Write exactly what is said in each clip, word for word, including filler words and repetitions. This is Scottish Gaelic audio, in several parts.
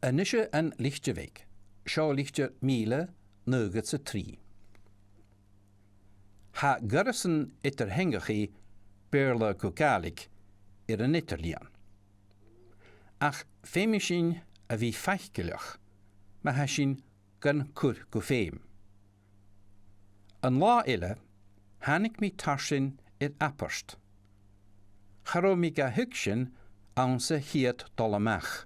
A-nis an Litir Bheag, seo litir mìle naochad 's a trì. Tha goireasan eadar-theangachaidh Beurla gu Gàidhlig air an eadar-lìon. Ach feumaidh sinn a bhith faiceallach ma tha sinn gan cur gu feum. An latha eile, thàinig mi tarsainn air abairt. Cha robh mi ga thuigsinn anns a' chiad dol a-mach.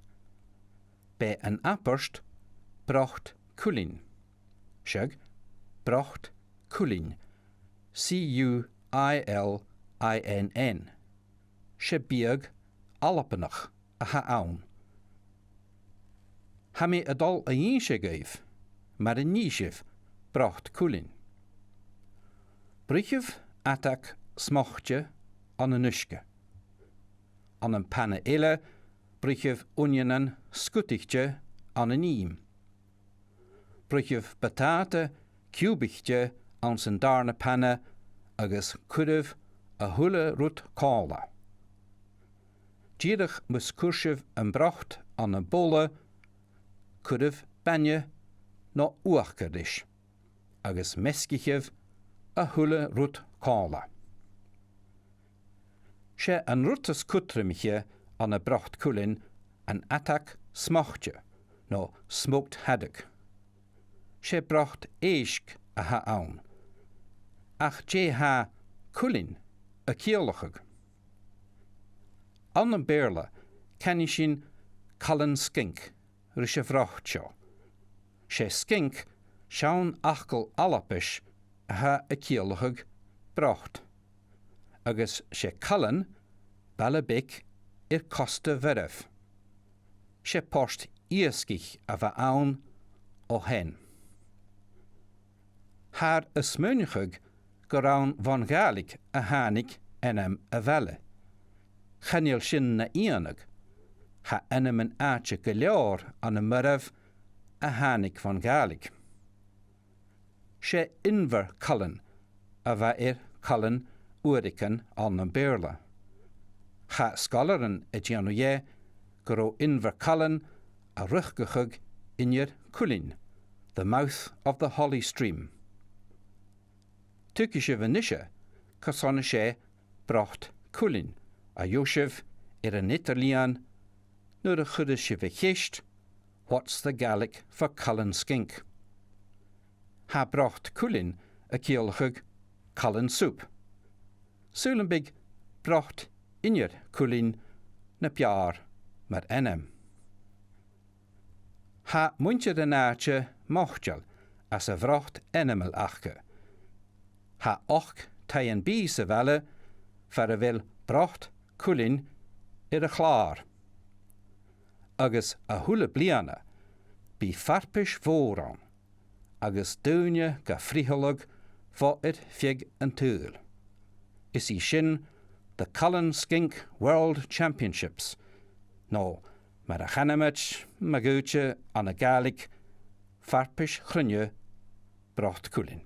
B' e an abairt brot cuilinn. Seadh, brot cuilinn. C U I L I N N. 'S e biadh Albannach a th' ann. Tha mi a' dol a dh'innse dhuibh mar a nì sibh brot cuilinn. Bruichibh adag smocte ann an uisge. Ann am pana eile, bruichibh uinneanan sgudaichte ann an ìm. Bruichibh buntàta ciùbaichte anns an dàrna pana agus cuiribh a h-uile rud còmhla. Dìreach mus cuir sibh am brot ann am bobhla, cuiribh bainne no uachdar ris, agus measgaichibh a h-uile rud còmhla. 'S e an rud as cudromaiche ann am brot cuilinn an adag smocte, no smoked haddock. 'S e brot èisg a th' ann. Ach dè tha cuilinn a' ciallachadh? Ann am Beurla, canaidh sinn cuilinn skinc ris a' bhrot seo. 'S e skinc seann fhacal Albais a tha a' ciallachadh brot. Agus 's e Cuilinn baile beag air costa mhoireibh. 'S e port iasgaich a bh' ann o shean. Thathar a' smaoineachadh gur ann bhon Ghàidhlig a thàinig ainm a' bhaile. Chan eil sin na iongnadh. Tha ainmean-àite gu leòr ann am Moireibh a thàinig bhon Ghàidhlig. 'S e Inbhir Cuilinn a bha air cuilinn uaireigin ann am Beurla. Tha sgoilearan a' dèanamh dheth gun robh Inbhir Cuilinn a' riochdachadh Inbhir Cuilinn, the mouth of the Holly Stream. Tuigidh sibh a-nise carson 's e brot cuilinn a gheibh sibh air an eadar-lìon nuair a chuireas sibh a' cheist, "What's the Gaelic for cuilinn skinc?" Tha brot cuilinn a' ciallachadh cuilinn sùp. Saoil am biodh brot Inbhir Cuilinn na b' fheàrr mar ainm. Tha muinntir an àite moiteil às a' bhrot ainmeil aca. Tha ochd taighean-bìdh sa bhaile far a bheil brot cuilinn air a' chlàr. Agus a h-uile bliadhna, bidh farpais mhòr ann, agus daoine ga frithealadh bho air feadh an t-saoghail. Is i sin the Cuilinn Skinc World Championships, no mar a chanamaid ma dh'fhaodte ann an Gàidhlig, Farpais Chruinne Brot Cuilinn.